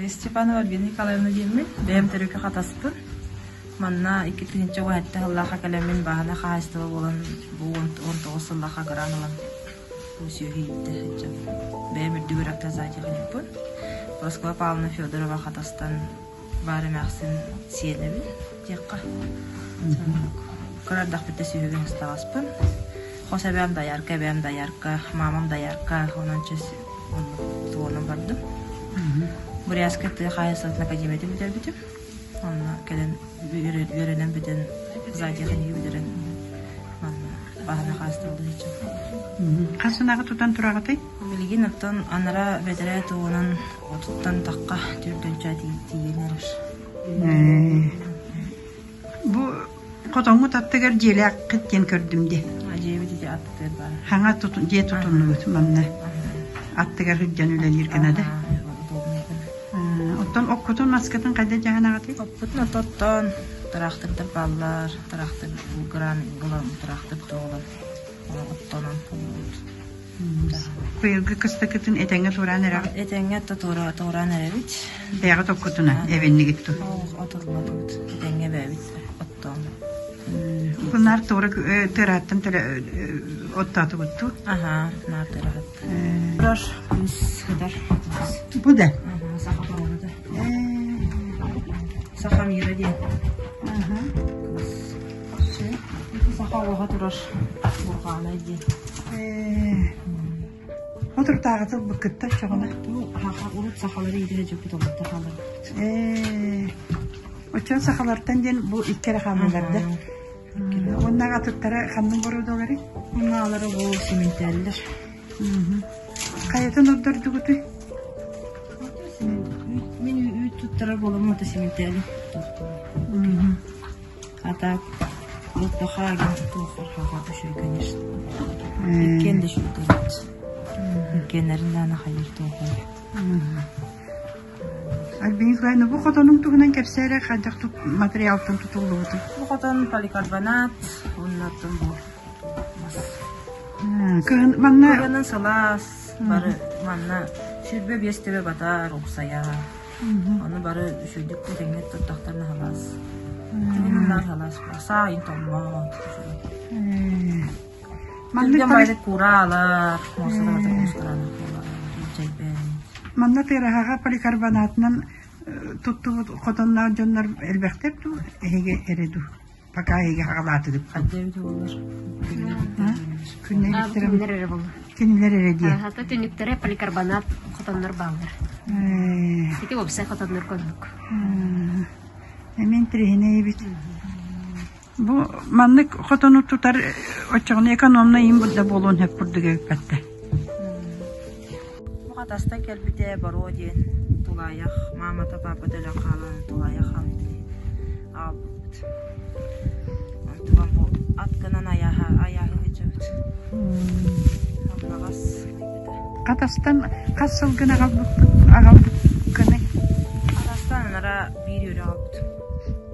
Степанова Альбина Николаевна диэммин, бэйэм төрүкү Хатаспын. Манна 2017 сыллаахха кэлэммин бааһынай хаһаайыстыба буолан бу 19 сыллаахха грант ылан бу сүөһү ииттэ сылдьабын. Бэйэм үрдүк үөрэхтэн зоотехникпын. Москва Павловна Федорова Хатастан баар эмээхсин сиэнэбин диэххэ. Кыра эрдэхпиттэн сүөһүгэ ыстаҕаспын. Хос эбээм доярка, эбээм доярка, мамам доярка, онон чэ оннук туонан бардым. Бурятскай тыа хаһаайыстыбатын академиятын бүтэрбитим. Онно кэлэн үөрэнэн бүтэн, зоотехнигы бүтэрэн манна баһана хаастырылла сылдьабын. Хас ынаҕы тутан тураҕытый? Билигин оттон анараа бэтэрээ туонан отуттан тахха түрдүнчэ тиийэн эрэр. Бу хотоҥҥут аттыгар дьиэлээххит диэн көрдүм дии. Дьиэбит ити аттыгар баар. Хаҥа дьиэ тутуннубут манна. Аттыгар сылдьан үлэлиир гына да. Оттон оккутун маскытын хайда дьаһанаҕытый? Оппутун ототтон тыраахтырдар бааллар. Тыраахтыр гран ылан тыраахтыр тоҕолон оттонон булбут. Быйылгы кыстыкытын этэҥҥэ туораан эрэҕит? Этэҥҥэ туораан эрэбит. Бэйэҕит оккутуна эбиннигит ту? Отуллатыбыт. Этэҥҥэ бэйэбит оттоон. Бу наар туора тыарааттан оттоотубут ту? Аха, наар тыараат. Турар, күс сытар. Бу да? Саха боруода. Саха мира диэн. Саха оҕо турар бурҕаанай диэн. Отуртааҕы тылбыккытта оччоҕуна? Урут сахалары иитэ дьоппут олорто хаалларбыт. Оччон сахалартан диэн бу икки эрэ хааллылар да? Уонна атыттара ханнык боруодаларый? Уоннаалары бу симинтээллэр. Хайатын ордордугутуй? Мин үүт туттарар буоламмын ата симинтээли. А так, лоппаха туоххар хаҕа үчүгэй, конечно. Иккиэн да үчүгэйдик. Иккиэннэрин даана хайыр туоххар. Альбина Николаевна, бу хотонуҥ туһунан кэпсээ эрэ, хайдах материалтан тутуллубутуй? Бу хотон поликарбонат, уоннаттан бу мас. Кыһын манна Кыһынын сылаас, бары манна 25 төбө батар, уксайар. Ону бары үчүгэйдик тэҥҥэ туттахтарына халаас. Кини халаас саайын томмот. Маннык бары кураалар, муосалар мускарана чэйбэн. Манна тыараһаҕа поликарбонатынан туттубут хотонноох дьоннор элбэхтэр дуу, эһиги эрэ дуу? Пока эһиги хаҕалаатыгыт. Хаддебит буолар. Күннэр эрэ буолла. Кинилэр эрэ диэ. Хата түннүктэрэ поликарбонат хотоннор бааллар. Ити уопсай хотоннор курдук. Эмиэ интэриэһинэй эбит. Бу маннык хотону тутар оччоҕуна экономнай им да буолуон сөп курдук эбиппэттэ. Бу хатастан кэлбитэ Боруо диэн тулаайах маамата паапата өлөн хаалан тулаайах хаалбыт аҕалбыппыт. Онтубан бу ат гынан айааһа айааһы сылдьабыт. Хамнаҕас майгыта. Хатастан хас сылгыны аҕалбыппыт аҕалбыккыный? Хатастан анара биир үөрэ аҕалбыт.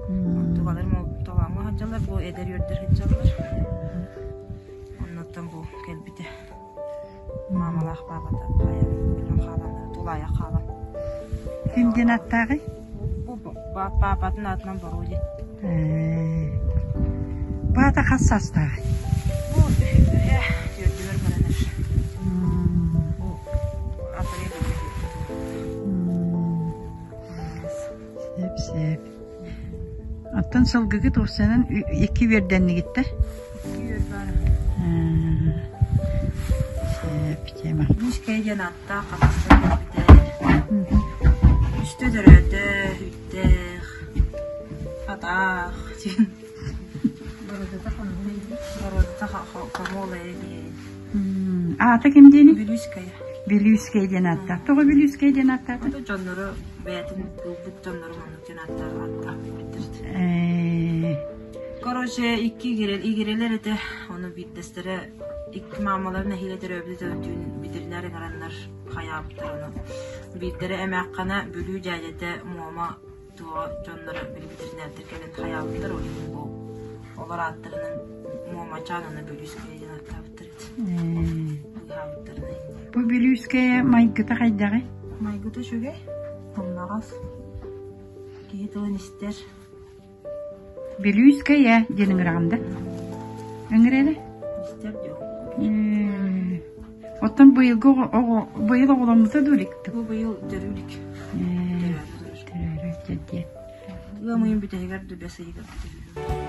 Онтугалар толооҥҥо сылдьаллар, бу эдэр үөрдэр сылдьаллар. Оннуттан бу кэлбитэ. Маамалаах паапата хайа өлөн хаалан, тулаайах хаалан. Ким диэн аттааҕый? Бу паапатын аатынан Боруо диэн. Баата хас саастааҕый? Бу үһэ түөрдүгэр баран эрэр. Бу апрель Сөп, сөп. Оттон сылгыгыт уопсайынан икки үөрдэннигит да? Икки үөр баар. Сөп, тема. Мишкэ диэн аттаах хатастан кэлбитэ. Үстэ төрөөтө, үттээх, атаах диэн. Бородата хомуолай Бородата хомуолай диэн. Аата ким диэний? Бүлүүскэйэ. Бүлүүскэй диэн ааттаах. Тоҕо Бүлүүскэй диэн ааттаата? Ото дьоннору бэйэтин ылбыт дьоннору маннык диэн ааттаах ааттаах Короче, икки игирэл, игирэлэр этэ. Ону биирдэстэрэ икки маамалар нэһиилэ төрөөбүт түүн ветеринар ыҥыраннар хайаабыттар ону. Биирдэрэ эмээххэнэ Бүлүү дьээдьэтэ Муома туо дьонноро били ветеринардар кэлэн хайаабыттар ол иһин бу олор ааттарынан Муомачаан уонна Бүлүүскэйэ диэн ааттаабыттар эбит. Быыһаабыттарынан. Бу Бүлүүскэйэ майгыта хайдаҕый? Майгыта үчүгэй. Сымнаҕас. Киһи тылын истэр. Бүлүүскэйэ диэн ыҥыраҕын да? Ыҥырары? Истэр диок. Оттон быйылгы оҕо быйыл оҕоломмута дуу илик? Бу быйыл төрүүлүк. Төрөөрү дьэ Ыам ыйын бүтэһигэр да бэс ыйыгар төрүүр.